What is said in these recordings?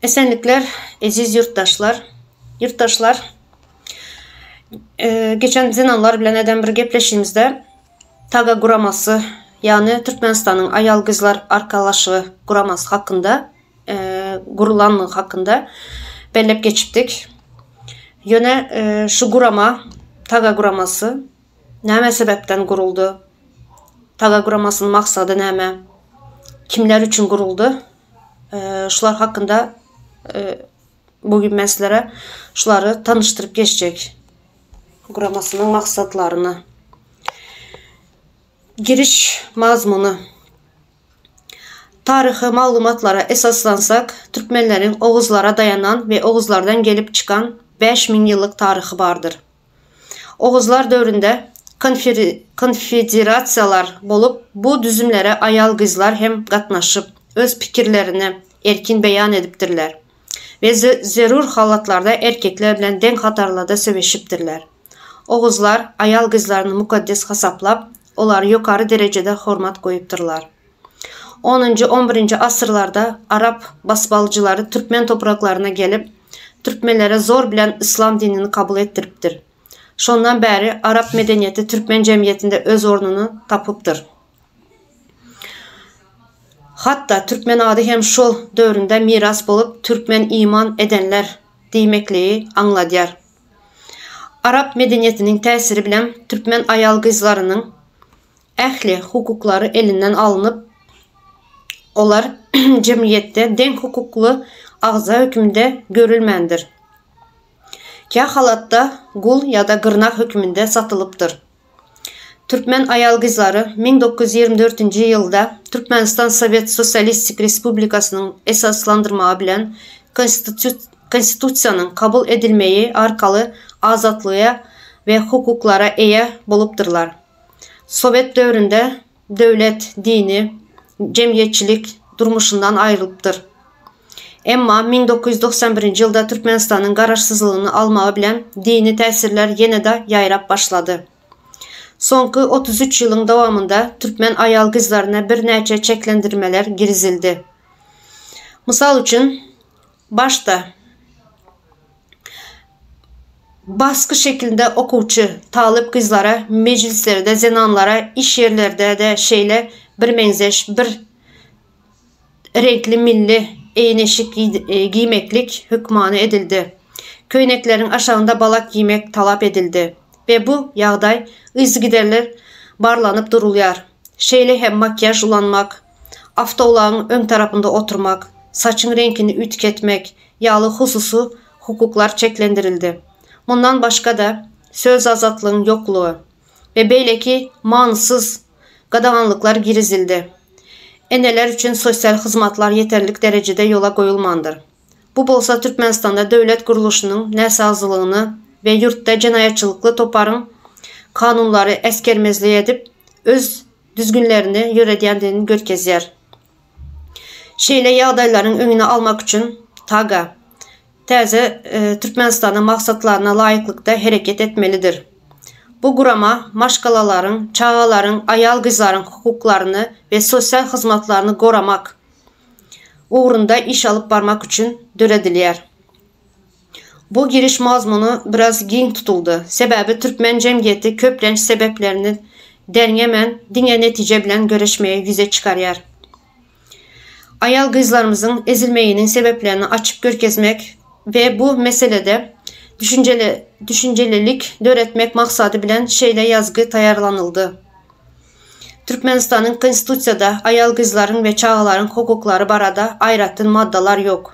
Esenlikler eziz ýurtdaşlar. Ýurtdaşlar geçen zenanlar bilen eden bir gepleşigimizde TAGA guramasy ýagny Türkmenistanyň aýal-gyzlar arkalaşygy guramasy hakynda gurulanlygy hakynda bellep geçipdik. Ýöne şu gurama TAGA guramasy näme sebäpden guruldy? TAGA guramasynyň maksady näme? Kimler üçin guruldy? Şular hakynda bu gün men sizlere şulary tanyşdyryp geçjek. Guramasynyň maksatlaryny. Giriş mazmuny. Taryhy maglumatlara esaslansak, türkmenleriň oguzlara daýanan we oguzlardan gelip çykan 5000 ýyllyk taryhy bardyr. Oguzlar döwründe konfederasiýalar bolup, bu düzümlere aýal-gyzlar hem gatnaşyp, öz pikirlerini erkin beýan edipdirler we zerur halatlarda erkekler bilen deň hatarlarda söweşipdirler. Oguzlar aýal-gyzlaryny mukaddes hasaplap, olara ýokary derejede hormat goýupdyrlar. Onunjy, on birinji asyrlarda arap basybalyjylary türkmen topraklaryna gelip, türkmenlere zor bilen yslam dinini kabul etdiripdir. Şondan bäri arap medeniýeti türkmen jemgyýetinde öz ornuny tapypdyr. Hatda türkmen ady hem şol döwründe miras bolup türkmen iman edenler diýmekligi aňladýar. Arap medeniýetiniň täsiri bilen türkmen aýal-gyzlarynyň ähli hukuklary elinden alnyp, olar jemgyýetde deň hukukly agza hökmünde görülmändir. Kä halatda gul ýa-da gyrnak hökmünde satylypdyr. Türkmen aýal-gyzlary 1924-nji ýylda Türkmenistan Sowet Sosialistik Respublikasynyň esaslandyrmagy bilen Konstitusiýanyň kabul edilmegi arkaly azatlyga we hukuklara eýe bolupdyrlar. Sowet döwründe döwlet dini jemgyýetçilik durmuşyndan aýrylypdyr. Emma 1991-nji ýylda Türkmenistanyň garaşsyzlygyny almagy bilen dini täsirler ýene-de ýaýrap başlady. Soňky 33 ýylyň dowamynda türkmen aýal-gyzlaryna birnäçe çäklendirmeler girizildi. Mysal üçin, başda Basgy şeklinde okuwçy, talyp gyzlara mejlislerde, zenanlara iş ýerlerde-de şeýle birmeňzeş bir reňkli milli egin-eşik giýmeklik hökmany edildi. Köýnekleriň aşagynda balak giýmek talap edildi we bu ýagdaý yzygiderli barlanyp durulýar. Şeýle hem makiýaž ulanmak, awtoulagyň öň tarapynda oturmak, saçyň reňkini üýtgetmek ýaly hususy hukuklar çäklendirildi. Mundan başga-da, söz azatlygyň ýoklugy we beýleki manysyz gadaganlyklar girizildi. Eneler üçin sosial hyzmatlar ýeterlik derejede ýola goýulmandyr. Bu bolsa Türkmenistanda döwlet gurluşynyň näsazlygyny we ýurtda jenaýatçylykly toparyň kanunlary äsgermezlik edip, öz düzgünlerini ýöredýändigini görkezýär. Şeýle ýagdaýlaryň öňüni almak üçin TAGA täze Türkmenistanyň maksatlaryna laýyklykda hereket etmelidir. Bu gurama maşgalalaryň, çagalaryň, aýal-gyzlaryň hukuklaryny we sosial hyzmatlaryny goramak ugrunda iş alyp barmak üçin döredilýär. Bu giriş mazmuny biraz giň tutuldy. Sebäbi türkmen jemgyýeti köplenç sebäplerini derňemän, diňe netije bilen göreşmegi ýüze çykarýar. Aýal-gyzlarymyzyň ezilmeginiň sebäplerini açyp görkezmek we bu meselede düşünjeli düşünjelilik döretmek maksady bilen şeýle ýazgy taýýarlanyldy. Türkmenistanyň Konstitusiýada aýal-gyzlaryň we çagalaryň hukuklary barada aýratyn maddalar ýok.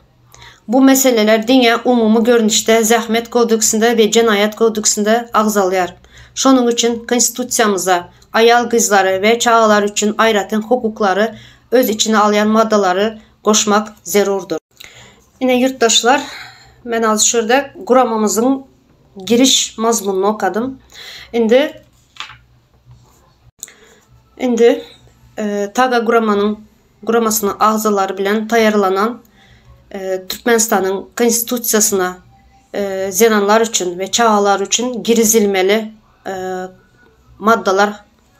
Bu meseleler diňe umumy görnüşde Zähmet kodeksinde we Jenaýat kodeksinde agzalýar. Şonuň üçin Konstitusiýamyza aýal-gyzlary we çagalary üçin aýratyn hukuklary öz içine alýan maddalary goşmak zerurdyr. Ine ýurtdaşlar, men az şu ýerde guramamyzyň giriş mazmunyny okadym. Indi Indi TAGA guramanyň guramasynyň agzalary bilen taýýarlanan Türkmenistanyň Konstitusiýasyna zenanlar üçin we çagalar üçin girizilmeli maddalar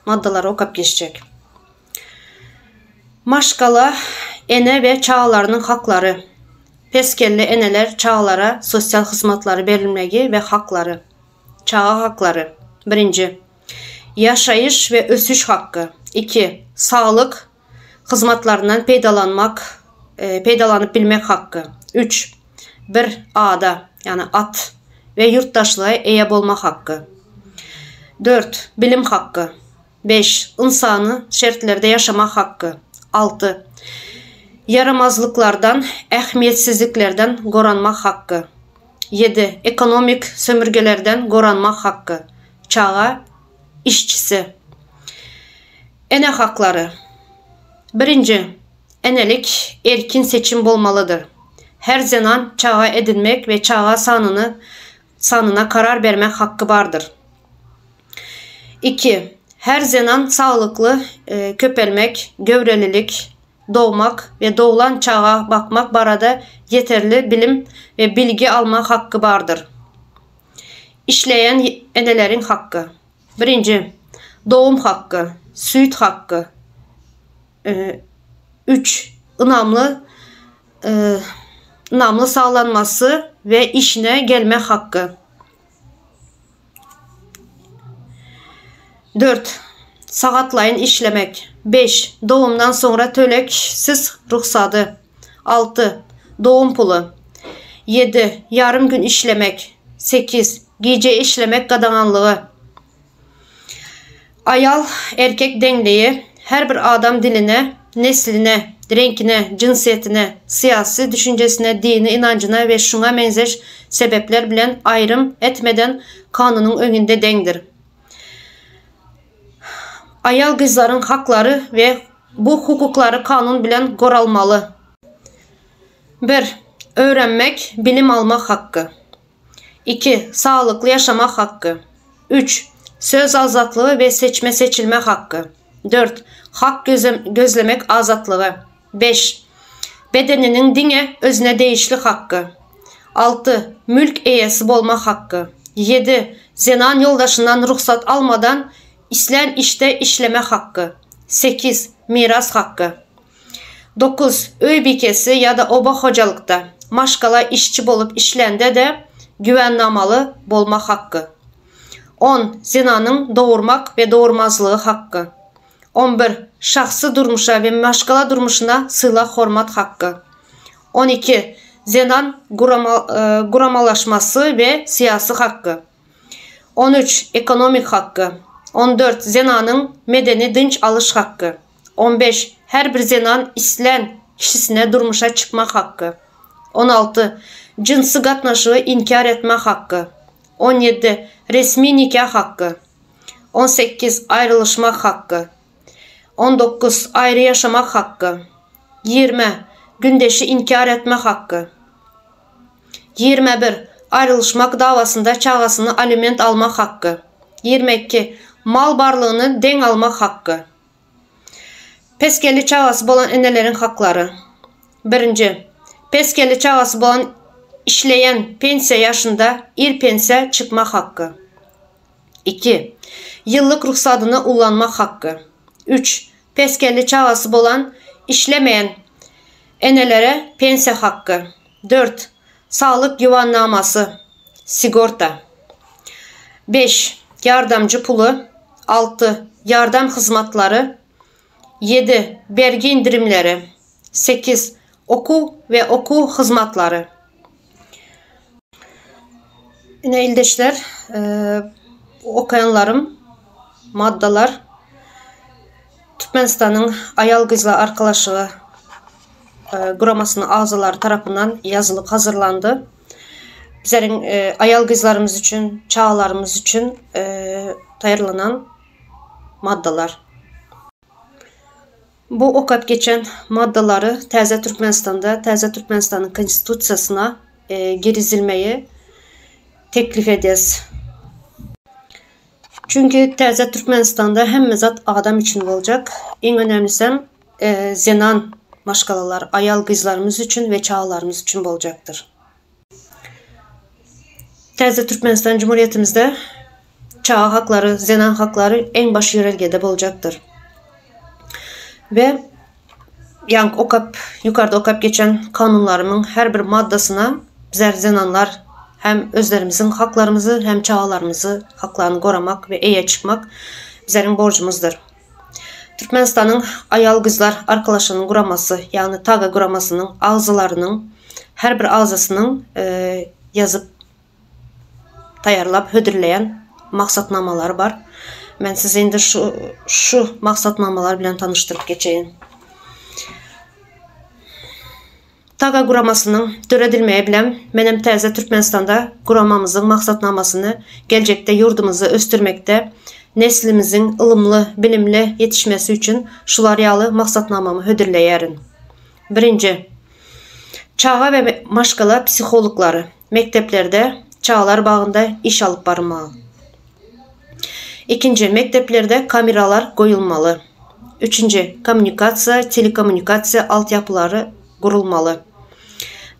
maddalary okap geçjek. Maşgala, ene we çagalarynyň haklary. Pes gelli eneler çagalara sosial hyzmatlary berilmegi we haklary. Çaga haklary. Birinji. Ýaşaýyş we ösüş haky. Iki. Saglyk hyzmatlaryndan peýdalanmak, peýdalanyp bilmek haky. Üç. Bir ada, ýagny at we ýurtdaşlyga eýe bolmak haky. Dört. Bilim haky. Beş. Ynsany şertlerde ýaşamak haky. Alty. Ýaramazlyklardan, ähmiýetsizliklerden goranmak haky. Ýedi. Ekonomik sömürgelerden goranmak haky. Çaga işçisi. Ene haklary. Birinji. Enelik erkin seçim bolmalydyr. Her zenan çaga edinmek we çaga sanyny sanyna karar bermek haky bardyr. Iki. Her zenan saglykly köpelmek, göwrelilik, dogmak we doglan çaga bakmak barada ýeterli bilim we bilgi almak haky bardyr. Işleýän eneleriň haky. Birinji. Dogum haky, süýt haky. Üç. Ynamly ynamly saglanmasy we işine gelmek haky. Dört. Sagatlaýyn işlemek. Beş. Dogumdan soňra tölegsiz rugsady. Alty. Dogum puly. Ýedi. Ýarym gün işlemek. Sekiz. Gije işlemek gadaganlygy. Aýal, erkek deňligi, her bir adam diline, nesline, reňkine, jynsyýetine, syýasy düşünjesine, dini ynanjyna we şuňa meňzeş sebäpler bilen aýrym etmeden kanunyň öňünde deňdir. Aýal-gyzlaryň haklary we bu hukuklary kanun bilen goralmaly. Bir. Öwrenmek, bilim almak haky. Iki, Saglykly ýaşamak hakky. Üç, Söz azatlygy we seçme-seçilme hakky. Dört, Hak gözlemek azatlygy. Beş, Bedeniniň diňe özüne degişli hakky. Alty, Mülk eýesi bolmak hakky. Ýedi, Zenan ýoldaşyndan rugsat almadan islän işde işlemek hakky. Sekiz, Miras hakky. Dokuz, öý bikesi ýa-da oba hojalykda, maşgala işçi bolup işlände-de güwänamaly bolmak hakky. On, zenanyň dogurmak we dogurmazlygy hakky. On bir, şahsy durmuşa we maşgala durmuşyna sylag-hormat hakky. On iki, zenan guramalaşmasy we syýasy hakky. On üç, ekonomik hakky. On dört, zenanyň medeni dynç alyş hakky. On beş, her bir zenan islän kişisine durmuşa çykmak hakky. On alty, jynsy gatnaşygy inkär etmek hakky. On ýedi, resmi nika hakky. On sekiz, aýrylyşmak hakky. On dokuz, aýry ýaşamak hakky. Ýigrimi, gündeşi inkär etmek hakky. 21, aýrylyşmak dawasynda çagasyny aliment almak hakky. 22, mal barlygyny deň almak hakky. Pesgelli çagasy bolan eneleriň haklary. Birinji, pesgelli çagasy bolan işleýän pensiýa ýaşynda ir pensiýa çykmak hakky. Iki, ýyllyk rugsadyny ullanmak hakky. Üç, pesgelli çagasy bolan işlemeýän enelere pensiýa hakky. Dört, saglyk güwanamasy, sigorta. Beş, ýardamjy puly. Alty, ýardam hyzmatlary. Ýedi, bergi indirimleri. Sekiz, okuw we okuw hyzmatlary. Ine ildeşler, okaýanlarym maddalar Türkmenistanyň Aýal-gyzlar arkalaşygy guramasynyň agzalary tarapyndan ýazylyp hazyrlandy. Bizleriň aýal-gyzlarymyz üçin, çagalarymyz üçin taýýarlanan maddalar. Bu okap geçen maddalary täze Türkmenistanda, täze Türkmenistanyň Konstitusiýasyna girizilmegi teklip edýäs. Çünki täze Türkmenistanda hemme zat adam üçin boljak. Iň önemlisem zenan maşgalalar, aýal-gyzlarymyz üçin we çagalarymyz üçin boljakdyr. Täze Türkmenistan Cumhuriyetimizde çaga haklary, zenan haklary eň baş ýörelgede boljakdyr. We. Ýaňky okap, ýukarda okap geçen kanunlarymyň her bir maddasyna bizler zenanlar hem özlerimiziň haklarymyzy hem çagalarymyzy haklaryny goramak we eýe çykmak bizleriň borjumyzdyr. Türkmenistanyň Aýal-gyzlar arkalaşygynyň guramasy, ýagny TAGA guramasynyň agzalarynyň her bir agzasynyň ýazyp taýýarlap hödürleýän maksatnamalary bar. Men sizi indi şu şu maksatnamalar bilen tanyşdyryp geçeýin. TAGA guramasynyň döredilmegi bilen menem täze Türkmenistanda guramamyzyň maksatnamasyny geljekde ýurdumyzy ösdürmekde neslimiziň ylymly, bilimli ýetişmesi üçin şular ýaly maksatnamamy hödürleýärin. Birinji. Çaga we maşgala psihologlary mekdeplerde, çagalar bagynda iş alyp barmaly. Ikinji, mekdeplerde kameralar goýulmaly. Üçünji, kommunikasiýa, telekommunikasiýa altyapylary gurulmaly.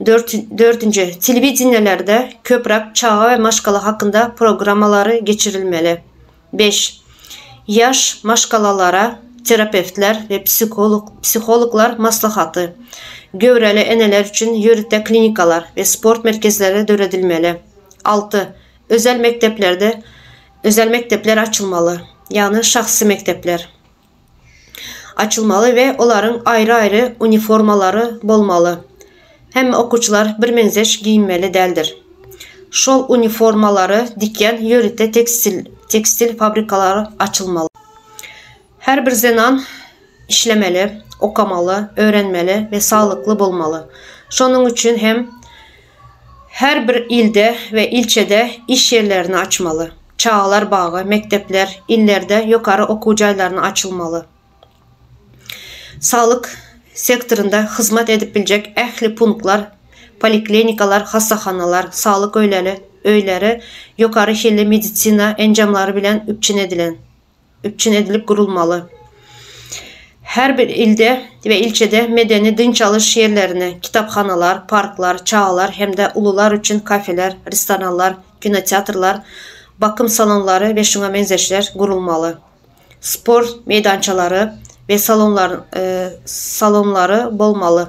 Dört, dördünji, telewideniýelerde köpräk çaga we maşgala hakynda programmalary geçirilmeli. Beş, ýaş maşgalalara terapewtler we psiholog, psihologlar maslahaty, göwreli eneler üçin ýörite klinikalar we sport merkezleri döredilmeli. Alty, özel mekdeplerde özel mekdepler açylmaly, ýagny şahsy mekdepler açylmaly we olaryň aýry-aýry uniformalary bolmaly. Hemme okuwçylar birmeňzeş geýinmeli däldir. Şol uniformalary dikýän ýörite tekstil tekstil fabrikalary açylmaly. Her bir zenan işlemeli, okamaly, öwrenmeli we saglykly bolmaly. Şonuň üçin hem her bir ilde we ilçede iş ýerlerini açmaly. Çagalar bagy, mekdepler, illerde ýokary okuw jaýlaryny açylmaly. Saglyk sektorynda hyzmat edip biljek ähli punktlar, poliklinikalar, hassahanalar, saglyk öýleri, öýleri ýokary hilli medisina enjamlary bilen üpjün edilen, üpjün edilip gurulmaly. Her bir ilde we ilçede medeni dynç alyş ýerlerini, kitaphanalar, parklar, çagalar hem-de ulular üçin kafeler, restoranlar, kinoteatrlar, bakym salonlary we şuňa meňzeşler gurulmaly. Sport meýdançalary we salonlar salonlary bolmaly.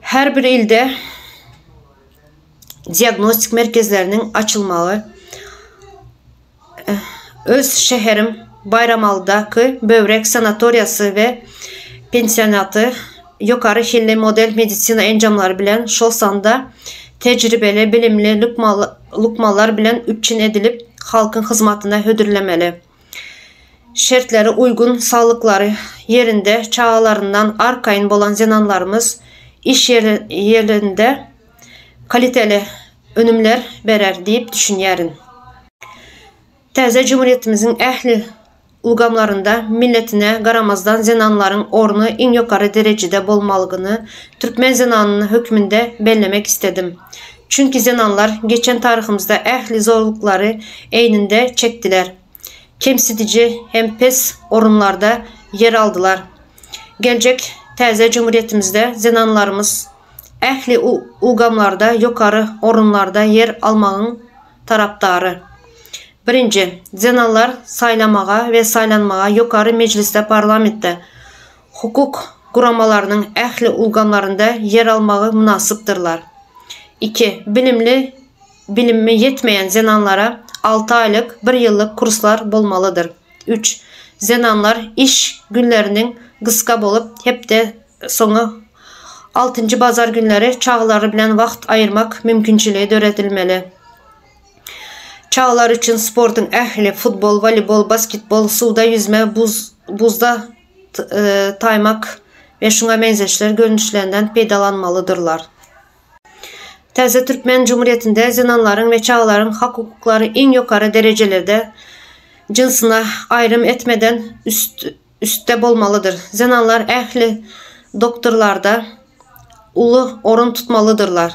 Her bir ilde diagnostik merkezleriniň açylmagy öz şäherim Baýramalydaky böwrek sanatoriýasy we pensionaty ýokary hilli model medisina enjamlary bilen, şol sanda tejribeli, bilimli lukmanlar bilen üpjün edilip, halkyň hyzmatyna hödürlemeli. Şertleri uýgun, saglyklary ýerinde, çagalaryndan arkaýyn bolan zenanlarymyz iş ýerinde kaliteli önümler berer diýip düşünýärin. Täze jumhuriýetimiziň ähli ulgamlarynda milletine garamazdan zenanlaryň orny iň ýokary derejede bolmalygyny türkmen zenanyny hökmünde bellemek istedim. Çünki zenanlar geçen taryhymyzda ähli zorluklary egninde çekdiler. Kemsidiji hem pes orunlarda ýer aldylar. Geljek täze jumhuriýetimizde zenanlarymyz ähli ulgamlarda ýokary orunlarda ýer almagyň tarapdary. Birinji, zenanlar saýlamaga we saýlanmaga ýokary mejlisde parlamentde, hukuk guramalarynyň ähli ulgamlarynda ýer almagy mynasypdyrlar. Iki, bilimli, bilimi ýetmeýän zenanlara alty aýlyk, bir ýyllyk kurslar bolmalydyr. Üç, zenanlar iş günleriniň gysga bolup, hepde soňy altynjy bazar günleri çagalary bilen wagt aýyrmak mümkinçiligi döredilmeli. Çagalar üçin sportuň ähli, futbol, woleýbol, basketbol, suwda ýüzme, buz, buzda taýmak we şuňa meňzeşler görnüşlerinden peýdalanmalydyrlar. Täze Türkmen Jumhuriýetinde zenanlaryň we çagalaryň hak-hukuklary iň ýokary derejelerde jynsyna aýrym etmeden üst üstde bolmalydyr. Zenanlar ähli doktorlarda uly orun tutmalydyrlar.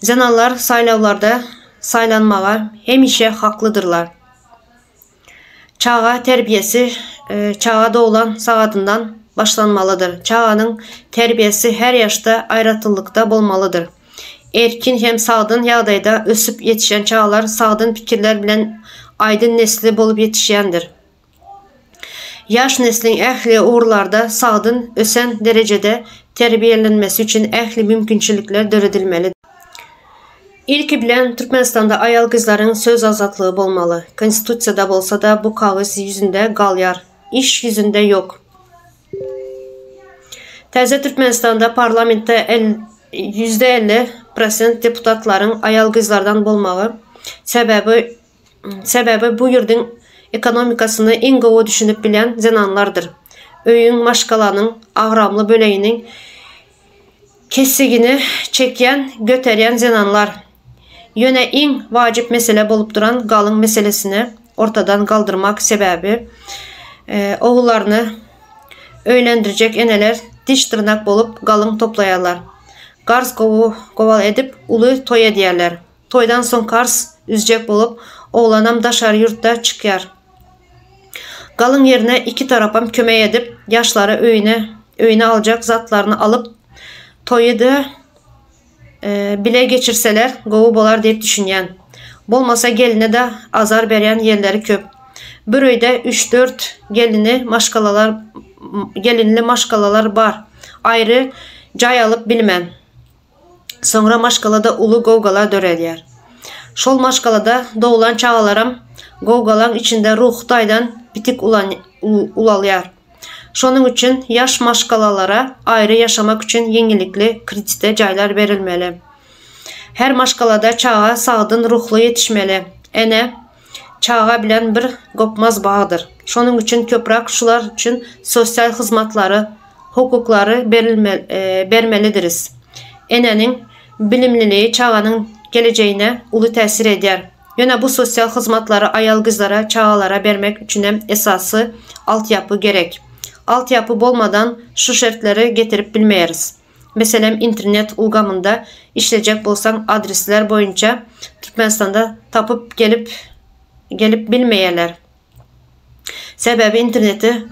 Zenanlar saýlawlarda saýlanmaga hemişe haklydyrlar. Çaga terbiýesi çaga doglan sagadyndan başlanmalydyr. Çaganyň terbiýesi her ýaşda aýratynlykda bolmalydyr. Erkin hem sagdyn ýagdaýda ösüp ýetişen çagalar sagdyn pikirler bilen aýdyn nesli bolup ýetişýändir. Ýaş nesliň ähli ugurlarda sagdyn ösen derejede terbiýelenmesi üçin ähli mümkinçilikler döredilmelidir. Ilki bilen Türkmenistanda aýal-gyzlaryň söz azatlygy bolmaly. Konstitusiýada bolsa-da bu kagyz ýüzünde galýar, iş ýüzünde ýok. Täze Türkmenistanda parlamentde 50% deputatlaryň aýal-gyzlardan bolmagy sebäbi sebäbi bu ýurduň ekonomikasyna iň gowy düşünip bilýän zenanlardyr. Öýüň, maşgalanyň agramly böleginiň kesigini çekýän, göterýän zenanlar. Ýöne iň wajyp mesele bolup duran galyň meselesini ortadan galdyrmak sebäbi ogullaryny öýlendirjek eneler diş-dyrnak bolup galyň toplaýarlar. Garz gowal edip uly toý edýärler. Toýdan soň karz üzjek bolup oglanam daşary ýurtda çykýar. Galyň ýerine iki tarapam kömek edip ýaşlara öýüne öýüne aljak zatlaryny alyp toýy-da bile geçirseler gowy bolar diýip düşünýän. Bolmasa geline-de azar berýän ýerleri köp. Bir öýde üç-dört gelini maşgalalar gelinli maşgalalar bar. Aýry jaý alyp bilmän. Soňra maşgalada uly gowgalar döredýär. Şol maşgalada doglan çagalaram gowgalaň içinde ruhy taýdan bitik ulalýar. Şonuň üçin ýaş maşgalalara aýry ýaşamak üçin ýeňillikli kredite jaýlar berilmeli. Her maşgalada çaga sagdyn ruhly ýetişmeli. Ene çaga bilen bir gopmaz bagdyr. Şonuň üçin köpräk şular üçin sosial hyzmatlary, hukuklary bermelidiris. Eneniň bilimliligi çaganyň gelejegine uly täsir edýär. Ýöne bu sosial hyzmatlary aýal-gyzlara, çagalara bermek üçinem esasy altyapy gerek. Altyapy bolmadan şu şertleri getirip bilmeýäris. Meselem, internet ulgamynda işlejek bolsaň adresler boýunça Türkmenistanda tapyp gelip gelip bilmeýärler. Sebäbi interneti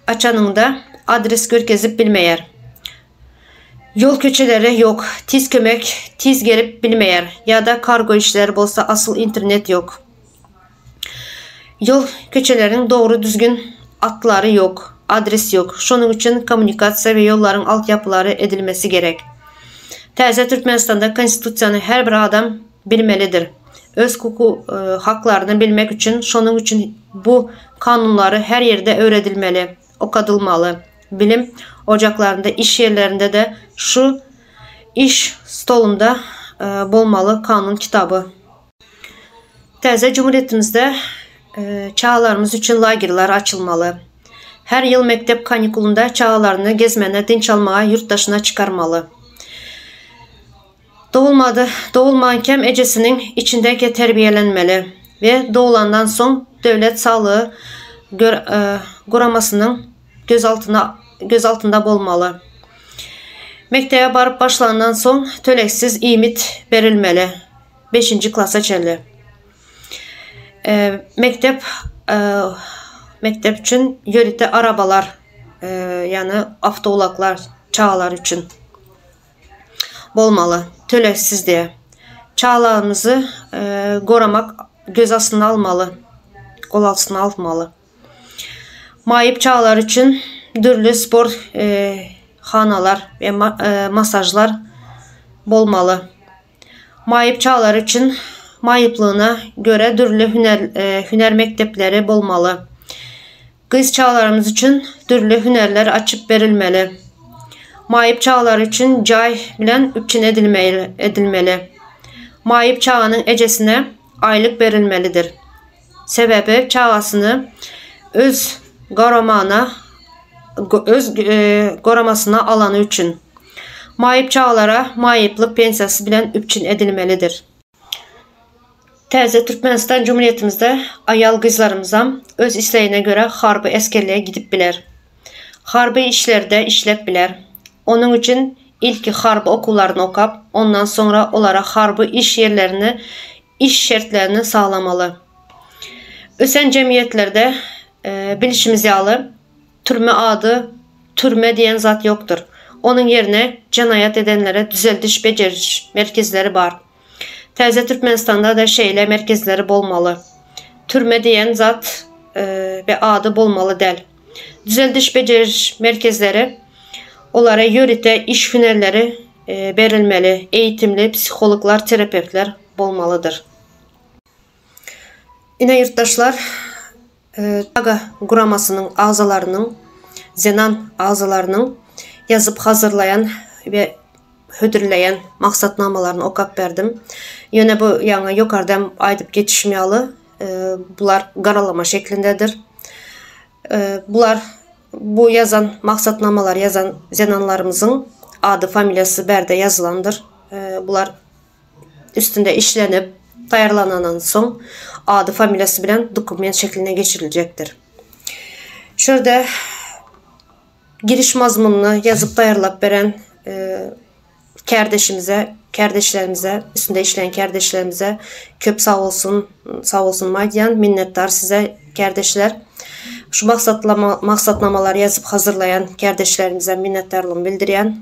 açanyňda adres görkezip bilmeýär. Ýol köçeleri ýok, tiz kömek tiz gelip bilmeýär ýa-da kargo işleri bolsa asyl internet ýok. Ýol köçeleriň dogry düzgün atlary ýok, adres ýok. Şonuň üçin kommunikasiýa we ýollaryň altyapylary edilmesi gerek. Täze Türkmenistanda konstitusiýany her bir adam bilmelidir. Öz huku haklaryny bilmek üçin şonuň üçin bu kanunlary her ýerde öwredilmeli. okadylmaly. Bilim ojaklarynda, iş ýerlerinde-de şu iş stolunda bolmaly kanun kitaby. Täze jumhuriýetimizde çagalarymyz üçin lagerler açylmaly. Her ýyl mekdep kanikulynda çagalaryny gezmene, dynç almaga ýurt daşyna çykarmaly. Dogulmady, dogulmankäm ejesiniň içindäki terbiýelenmeli we doglandan soň döwlet saglygy guramasynyň göz altyna göz altynda bolmaly. Mekdebe baryp başlandan soň tölegsiz iýmit berilmeli, beşinji klasa çenli. Mekdep mekdep üçin ýörite arabalar, ýagny awtoulaglar çagalar üçin. Bolmaly. Tölegsiz diýe. Çagalarymyzy goramak göz astyna almaly. Gol astyna almaly. Maýyp çagalar üçin dürli sport hanalar we massajlar bolmaly. Maýyp çagalar üçin maýyplygyna görä dürli hünär hünär mekdepleri bolmaly. Gyz çagalarymyz üçin dürli hünärler açyp berilmeli. Maýyp çagalar üçin jaý bilen üpjün edilmeli. Maýyp çaganyň ejesine aýlyk berilmelidir. Sebäbi çagasyny öz garamana öz goramasyna alany üçin. Maýyp çagalara maýyplyk pensiýasy bilen üpjün edilmelidir. Täze Türkmenistan Cumhuriyetimizde aýal gyzlarymyzam öz islegine görä harby esgerlige gidip biler. Harby işlerde işlep biler. Onuň üçin ilki harby okuwlaryny okap, ondan soňra olara harby iş ýerlerini, iş şertlerini saglamaly. Ösen jemgyýetlerde bilişimiz ýaly Türme ady türme diýen zat ýokdur. Onuň ýerine jenaýat edenlere düzeldiş-bejeriş merkezleri bar. Täze Türkmenistanda-da şeýle merkezleri bolmaly. Türme diýen zat we ady bolmaly däl. Düzeldiş-bejeriş merkezleri olara ýörite iş hünärleri berilmeli, eýitimli psihologlar, terapewtler bolmalydyr. Ine ýurtdaşlar, TAGA guramasynyň agzalarynyň, zenan agzalarynyň ýazyp hazyrlaýan we hödürleýän maksatnamalaryny okap berdim. Ýöne bu ýaňy ýokarda hem aýdyp geçişim ýaly, bular garalama şeklindedir. Bular bu ýazan maksatnamalary ýazan zenanlarymyzyň ady, familiýasy bärde ýazylandyr. Bular üstünde işlenip taýýarlanandan soň ady familiýasy bilen dokument şekline geçiriljekdir. Şu ýerde giriş mazmunyny ýazyp taýýarlap beren kärdeşimize, kärdeşlerimize, üstünde işleýän kärdeşlerimize köp sag bolsun, sag bolsun aýdýan, minnetdar size kärdeşler. Şu maksatlama maksatnamalary ýazyp hazyrlaýan kärdeşlerimize minnetdarlygymy bildirýän.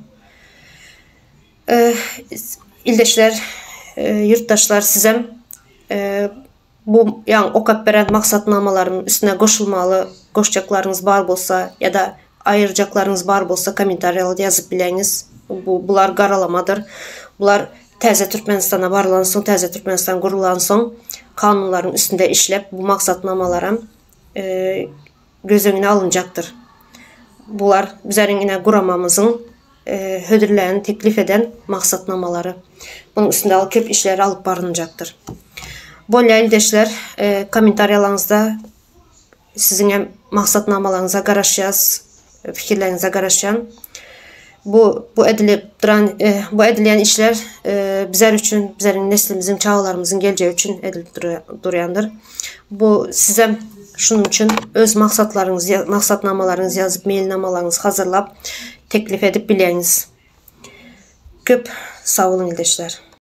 Ildeşler, ýurtdaşlar sizem bu ýaňy okap beren maksatnamalaryň üstüne goşulmaly goşjaklaryňyz bar bolsa ýa-da aýyrjaklaryňyz bar bolsa kommentariýalarda ýazyp bileňiz. Bu bular garalamadyr. Bular täze Türkmenistana barylansoň, täze Türkmenistan gurulansoň kanunlaryň üstünde işlep bu maksatnamalaram göz öňüne alynjakdyr. Bular bizleriň ine guramamyzyň hödürlän, teklip eden maksatnamalary. Bunuň üstünde al köp işler alyp barynjakdyr. Bolýa ildeşler, kommentariýalaryňyzda siziň hem maksatnamalaryňyza garaşýas, pikirleriňize garaşýan. Bu bu edilip duran bu edilýän işler bizler üçin, bizleriň neslimiziň, çagalarymyzyň geljegi üçin edilip durýandyr. Bu sizem şunuň üçin öz maksatlaryňyzy, maksatnamalaryňyzy ýazyp, meýilnamalaryňyzy hazyrlap teklip edip bilýäňiz. Köp sag boluň ildeşler.